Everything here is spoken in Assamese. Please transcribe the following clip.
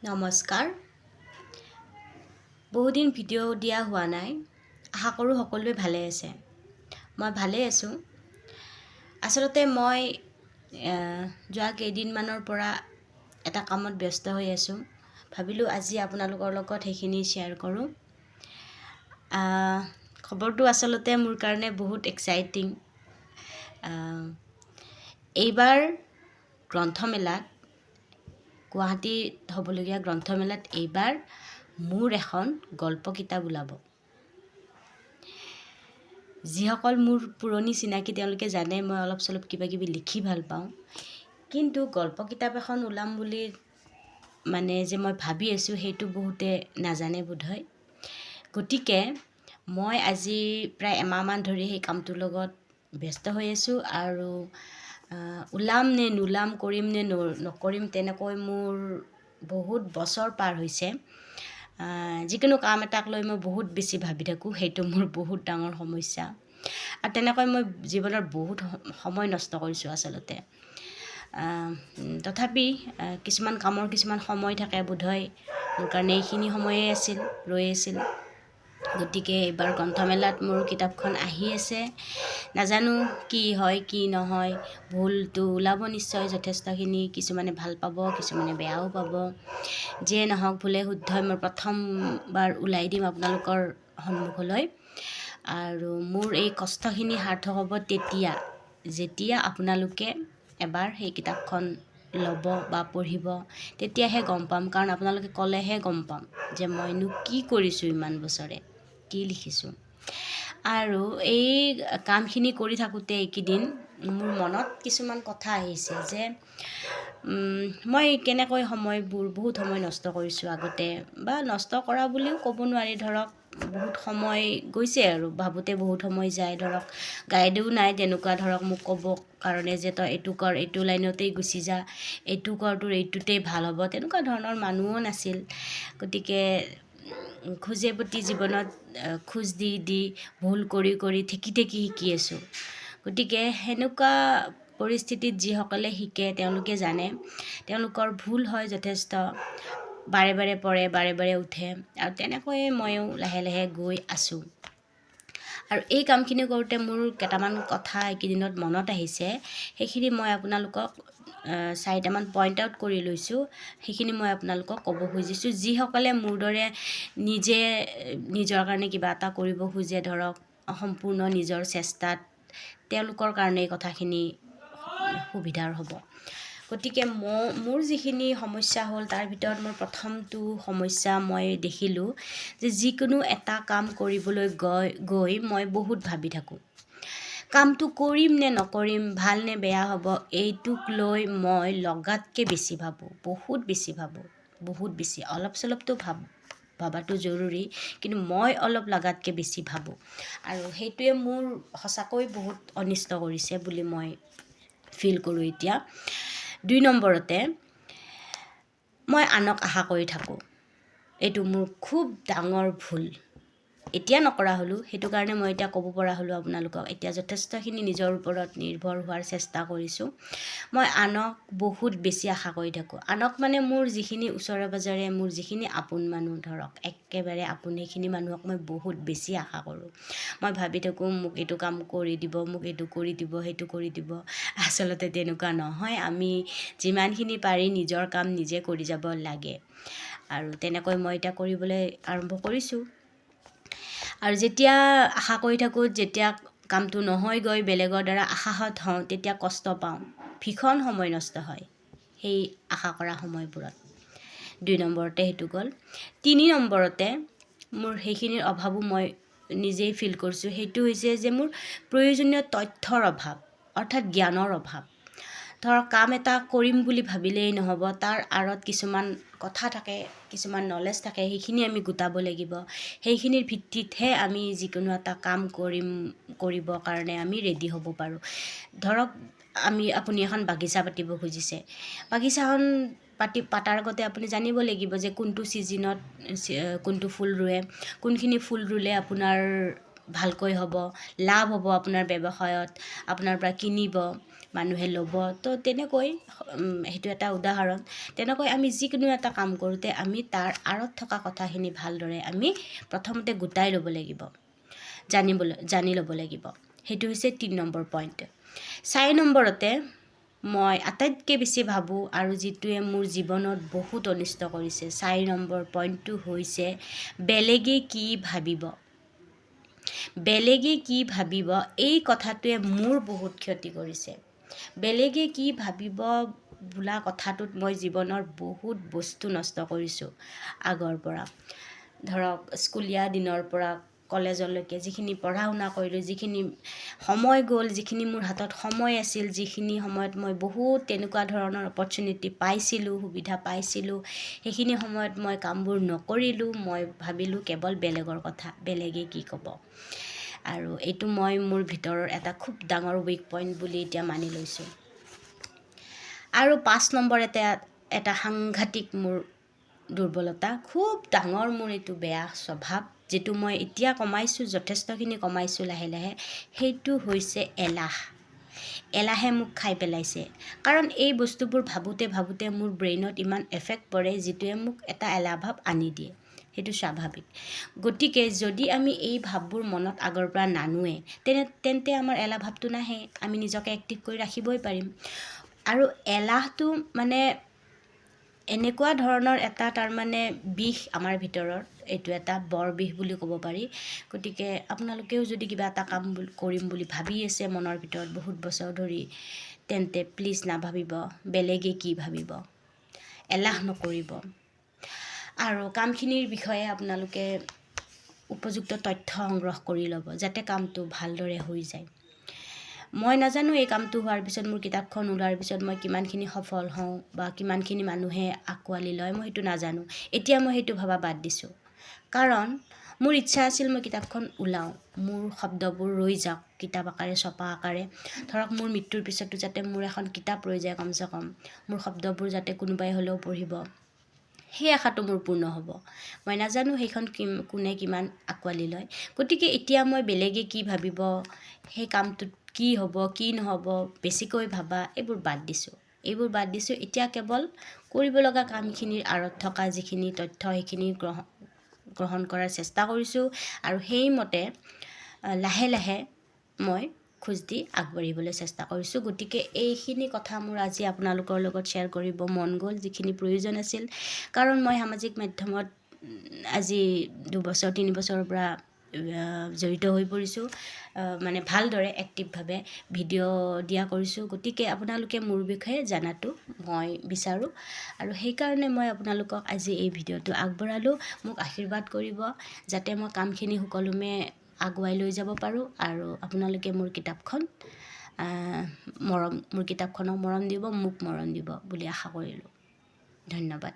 নমস্কাৰ। বহুদিন ভিডিঅ' দিয়া হোৱা নাই। আশা কৰোঁ সকলোৱে ভালে আছে। মই ভালেই আছোঁ। আচলতে মই যোৱা কেইদিনমানৰ পৰা এটা কামত ব্যস্ত হৈ আছোঁ। ভাবিলোঁ আজি আপোনালোকৰ লগত সেইখিনি শ্বেয়াৰ কৰোঁ। খবৰটো আচলতে মোৰ কাৰণে বহুত এক্সাইটিং। এইবাৰ গ্ৰন্থমেলাত, গুৱাহাটীত হ'বলগীয়া গ্ৰন্থমেলাত এইবাৰ মোৰ এখন গল্প কিতাপ ওলাব। যিসকল মোৰ পুৰণি চিনাকি, তেওঁলোকে জানে মই অলপ চলপ কিবা কিবি লিখি ভাল পাওঁ। কিন্তু গল্প কিতাপ এখন ওলাম বুলি মানে যে মই ভাবি আছোঁ, সেইটো বহুতে নাজানে বোধহয়। গতিকে মই আজি প্ৰায় এমাহমান ধৰি সেই কামটোৰ লগত ব্যস্ত হৈ আছোঁ আৰু ওলাম নে নোলাম, কৰিম নে নকৰিম, তেনেকৈ মোৰ বহুত বছৰ পাৰ হৈছে। যিকোনো কাম এটাক লৈ মই বহুত বেছি ভাবি থাকোঁ, সেইটো মোৰ বহুত ডাঙৰ সমস্যা আৰু তেনেকৈ মই জীৱনৰ বহুত সময় নষ্ট কৰিছোঁ আচলতে। তথাপি কিছুমান কামৰ কিছুমান সময় থাকে। বোধহয় মোৰ কাৰণে এইখিনি সময়ে আছিল, ৰৈ আছিল। গতিকে এইবাৰ গ্ৰন্থমেলাত মোৰ কিতাপখন আহি আছে। নাজানো কি হয়, কি নহয়। ভুলটো ওলাব নিশ্চয় যথেষ্টখিনি। কিছুমানে ভাল পাব, কিছুমানে বেয়াও পাব। যিয়ে নহওক, ভুলে শুদ্ধই মই প্ৰথমবাৰ ওলাই দিম আপোনালোকৰ সন্মুখলৈ। আৰু মোৰ এই কষ্টখিনি সাৰ্থক হ'ব তেতিয়া, যেতিয়া আপোনালোকে এবাৰ সেই কিতাপখন ল'ব বা পঢ়িব, তেতিয়াহে গম পাম। কাৰণ আপোনালোকে ক'লেহে গম পাম যে মইনো কি কৰিছোঁ, ইমান বছৰে কি লিখিছোঁ। আৰু এই কামখিনি কৰি থাকোঁতে এইকেইদিন মোৰ মনত কিছুমান কথা আহিছে যে মই কেনেকৈ সময়বোৰ, বহুত সময় নষ্ট কৰিছোঁ আগতে, বা নষ্ট কৰা বুলিও ক'ব নোৱাৰি, ধৰক বহুত সময় গৈছে আৰু ভাবোঁতে বহুত সময় যায়। ধৰক গাইডো নাই তেনেকুৱা, ধৰক মোক ক'ব কাৰণে যে তই এইটো কৰ, এইটো লাইনতেই গুচি যা, এইটো কৰ, তোৰ এইটোতেই ভাল হ'ব, তেনেকুৱা ধৰণৰ মানুহো নাছিল। গতিকে খোজে প্ৰতি জীৱনত খোজ দি দি, ভুল কৰি কৰি, ঠেকি ঠেকি শিকি আছোঁ। গতিকে সেনেকুৱা পৰিস্থিতিত যিসকলে শিকে, তেওঁলোকে জানে, তেওঁলোকৰ ভুল হয় যথেষ্ট, বাৰে বাৰে পৰে, বাৰে বাৰে উঠে আৰু তেনেকৈয়ে ময়ো লাহে লাহে গৈ আছোঁ। আৰু এই কামখিনি কৰোঁতে মোৰ কেইটামান কথা এইকেইদিনত মনত আহিছে। সেইখিনি মই আপোনালোকক চাৰিটামান পইণ্ট আউট কৰি লৈছোঁ। সেইখিনি মই আপোনালোকক ক'ব খুজিছোঁ। যিসকলে মোৰ দৰে নিজে নিজৰ কাৰণে কিবা এটা কৰিব খোজে, ধৰক সম্পূৰ্ণ নিজৰ চেষ্টাত, তেওঁলোকৰ কাৰণে এই কথাখিনি সুবিধাৰ হ'ব। গতিকে মোৰ যিখিনি সমস্যা হ'ল, তাৰ ভিতৰত মোৰ প্ৰথমটো সমস্যা মই দেখিলোঁ যে যিকোনো এটা কাম কৰিবলৈ গৈ গৈ মই বহুত ভাবি থাকোঁ। কামটো কৰিম নে নকৰিম, ভাল নে বেয়া হ'ব, এইটোক লৈ মই লগাতকৈ বেছি ভাবোঁ, বহুত বেছি ভাবোঁ, বহুত বেছি। অলপ চলপতো ভবাটো জৰুৰী, কিন্তু মই অলপ লগাতকৈ বেছি ভাবোঁ আৰু সেইটোৱে মোৰ সঁচাকৈ বহুত অনিষ্ট কৰিছে বুলি মই ফিল কৰোঁ এতিয়া। 2 নম্বৰতে, মই আনক আশা কৰি থাকোঁ। এইটো মোৰ খুব ডাঙৰ ভুল। এতিয়া নকৰা হ'লোঁ, সেইটো কাৰণে মই এতিয়া ক'ব পৰা হ'লোঁ আপোনালোকক। এতিয়া যথেষ্টখিনি নিজৰ ওপৰত নিৰ্ভৰ হোৱাৰ চেষ্টা কৰিছোঁ। মই আনক বহুত বেছি আশা কৰি থাকোঁ। আনক মানে মোৰ যিখিনি ওচৰে পাঁজৰে, মোৰ যিখিনি আপোন মানুহ, ধৰক একেবাৰে আপোন, সেইখিনি মানুহক মই বহুত বেছি আশা কৰোঁ। মই ভাবি থাকোঁ, মোক এইটো কাম কৰি দিব, মোক এইটো কৰি দিব, সেইটো কৰি দিব। আচলতে তেনেকুৱা নহয়। আমি যিমানখিনি পাৰি নিজৰ কাম নিজে কৰি যাব লাগে আৰু তেনেকৈ মই এতিয়া কৰিবলৈ আৰম্ভ কৰিছোঁ। আৰু যেতিয়া আশা কৰি থাকোঁ, যেতিয়া কামটো নহয়গৈ, বেলেগৰ দ্বাৰা আশাহত হওঁ, তেতিয়া কষ্ট পাওঁ। ভীষণ সময় নষ্ট হয় সেই আশা কৰা সময়বোৰত। 2 নম্বৰতে সেইটো গ'ল। 3 নম্বৰতে মোৰ সেইখিনিৰ অভাৱো মই নিজেই ফিল কৰিছোঁ। সেইটো হৈছে যে মোৰ প্ৰয়োজনীয় তথ্যৰ অভাৱ, অৰ্থাৎ জ্ঞানৰ অভাৱ। ধৰক কাম এটা কৰিম বুলি ভাবিলেই নহ'ব। তাৰ আঁৰত কিছুমান কথা থাকে, কিছুমান নলেজ থাকে, সেইখিনি আমি গোটাব লাগিব। সেইখিনিৰ ভিত্তিতহে আমি যিকোনো এটা কাম কৰিবৰ কাৰণে আমি ৰেডি হ'ব পাৰোঁ। ধৰক আপুনি এখন বাগিচা পাতিব খুজিছে। বাগিচাখন পাতাৰ আগতে আপুনি জানিব লাগিব যে কোনটো ছিজনত কোনটো ফুল ৰুৱে, কোনখিনি ফুল ৰুলে আপোনাৰ ভালকৈ হ'ব, লাভ হ'ব আপোনাৰ ব্যৱসায়ত, আপোনাৰ পৰা কিনিব। মানুহে ল'ব। তো তেনেকৈ সেইটো এটা উদাহৰণ। তেনেকৈ আমি যিকোনো এটা কাম কৰোঁতে আমি তাৰ আঁৰত থকা কথাখিনি ভালদৰে আমি প্ৰথমতে গোটাই ল'ব লাগিব, জানি ল'ব লাগিব। সেইটো হৈছে 3 নম্বৰ পইণ্ট। 4 নম্বৰতে মই আটাইতকৈ বেছি ভাবোঁ আৰু যিটোৱে মোৰ জীৱনত বহুত অনিষ্ট কৰিছে, 4 নম্বৰ পইণ্টটো হৈছে বেলেগে কি ভাবিব। বেলেগে কি ভাবিব এই কথাটোৱে মোৰ বহুত ক্ষতি কৰিছে। বেলেগে কি ভাবিব বোলা কথাটোত মই জীৱনৰ বহুত বস্তু নষ্ট কৰিছোঁ আগৰ পৰা। ধৰক স্কুলীয়া দিনৰ পৰা কলেজলৈকে যিখিনি পঢ়া শুনা কৰিলোঁ, যিখিনি সময় গ'ল, যিখিনি মোৰ হাতত সময় আছিল, যিখিনি সময়ত মই বহুত তেনেকুৱা ধৰণৰ অপৰচুনিটি পাইছিলোঁ, সুবিধা পাইছিলোঁ, সেইখিনি সময়ত মই কামবোৰ নকৰিলোঁ। মই ভাবিলোঁ কেৱল বেলেগৰ কথা, বেলেগে কি ক'ব। আৰু এইটো মই মোৰ ভিতৰৰ এটা খুব ডাঙৰ উইক পইণ্ট বুলি এতিয়া মানি লৈছোঁ। আৰু 5 নম্বৰতে এটা সাংঘাতিক মোৰ দুৰ্বলতা, খুব ডাঙৰ মোৰ এইটো বেয়া স্বভাৱ, যিটো মই এতিয়া কমাইছোঁ, যথেষ্টখিনি কমাইছোঁ লাহে লাহে, সেইটো হৈছে এলাহ। এলাহে মোক খাই পেলাইছে। কাৰণ এই বস্তুবোৰ ভাবোঁতে ভাবোঁতে মোৰ ব্ৰেইনত ইমান এফেক্ট পৰে, যিটোৱে মোক এটা এলাহ ভাৱ আনি দিয়ে, সেইটো স্বাভাৱিক। গতিকে যদি আমি এই ভাৱবোৰ মনত আগৰ পৰা নানোৱে, তেন্তে আমাৰ এলাহ ভাৱটো নাহে, আমি নিজকে এক্টিভ কৰি ৰাখিবই পাৰিম। আৰু এলাহটো মানে এনেকুৱা ধৰণৰ এটা তাৰমানে বিষ আমাৰ ভিতৰত, এইটো এটা বৰ বিষ বুলি ক'ব পাৰি। গতিকে আপোনালোকেও যদি কিবা এটা কাম কৰিম বুলি ভাবি আছে মনৰ ভিতৰত বহুত বছৰ ধৰি, তেন্তে প্লিজ নাভাবিব বেলেগে কি ভাবিব, এলাহ নকৰিব। আৰু কামখিনিৰ বিষয়ে আপোনালোকে উপযুক্ত তথ্য সংগ্ৰহ কৰি ল'ব, যাতে কামটো ভালদৰে হৈ যায়। মই নাজানো এই কামটো হোৱাৰ পিছত, মোৰ কিতাপখন ওলোৱাৰ পিছত মই কিমানখিনি সফল হওঁ বা কিমানখিনি মানুহে আঁকোৱালি লয়, মই সেইটো নাজানো। এতিয়া মই সেইটো ভবা বাদ দিছোঁ। কাৰণ মোৰ ইচ্ছা আছিল মই কিতাপখন ওলাওঁ, মোৰ শব্দবোৰ ৰৈ যাওক কিতাপ আকাৰে, ছপা আকাৰে। ধৰক মোৰ মৃত্যুৰ পিছতো যাতে মোৰ এখন কিতাপ ৰৈ যায়, কমচে কম মোৰ শব্দবোৰ যাতে কোনোবাই হ'লেও পঢ়িব, সেই আশাটো মোৰ পূৰ্ণ হ'ব। মই নাজানো সেইখন কোনে কিমান আঁকোৱালি লয়। গতিকে এতিয়া মই বেলেগে কি ভাবিব, সেই কামটোত কি হ'ব কি নহ'ব বেছিকৈ ভাবা, এইবোৰ বাদ দিছোঁ, এইবোৰ বাদ দিছোঁ। এতিয়া কেৱল কৰিব লগা কামখিনিৰ আঁৰত থকা যিখিনি তথ্য, সেইখিনি গ্ৰহণ কৰাৰ চেষ্টা কৰিছোঁ আৰু সেইমতে লাহে লাহে মই খোজ দি আগবাঢ়িবলৈ চেষ্টা কৰিছোঁ। গতিকে এইখিনি কথা মোৰ আজি আপোনালোকৰ লগত শ্বেয়াৰ কৰিব মন গ'ল, যিখিনি প্ৰয়োজন আছিল। কাৰণ মই সামাজিক মাধ্যমত আজি 2 বছৰ 3 বছৰৰ পৰা জড়িত হৈ পৰিছোঁ, মানে ভালদৰে এক্টিভভাৱে ভিডিঅ' দিয়া কৰিছোঁ। গতিকে আপোনালোকে মোৰ বিষয়ে জনাটো মই বিচাৰোঁ আৰু সেইকাৰণে মই আপোনালোকক আজি এই ভিডিঅ'টো আগবঢ়ালোঁ। মোক আশীৰ্বাদ কৰিব যাতে মই কামখিনি সুকলমে আগুৱাই লৈ যাব পাৰোঁ আৰু আপোনালোকে মোৰ কিতাপখন মৰম, মোৰ কিতাপখনক মৰম দিব, মোক মৰম দিব বুলি আশা কৰিলোঁ। ধন্যবাদ।